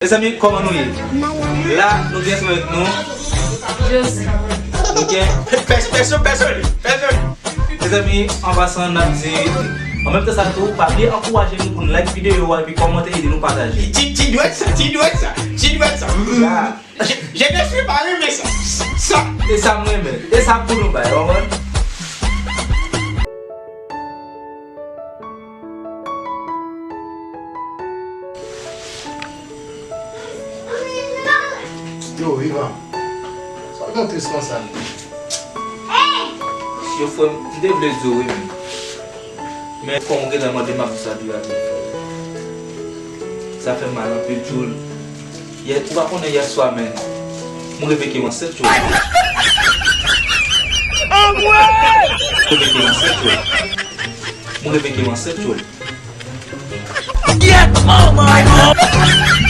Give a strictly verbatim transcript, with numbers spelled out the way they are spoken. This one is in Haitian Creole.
Mezanmi, kòman nou ye? La, nou gen sou nou. Jezi. Nou gen. Pèsonn, pèsonn, pèsonn. Mezanmi, an pasan, n ap di, an menm tan sa tou, pa bliye ankouraje nou pou n like videyo a epi kòmante, ede nou pataje. Ti, ti dwèt sa, ti dwèt sa, ti dwèt sa. La. Je, je ne suis pas renmen sa. Sa. E sa m renmen. E sa pou nou bay, w konprann? Yo, Ivan, sa w gen tris konsa? Yo, frè m, m te vle di w wi, men. Men kòm ou gentan mande m ap di sa pi rapid, frè m. Sa fè m mal anpil, Jul. Yè, ou pa konnen yè swa, men. Mwen reve ke m ansent, Jul. Mwen reve ke m ansent, Jul. Mwen reve ke m ansent, Jul. Yèt, manman, non.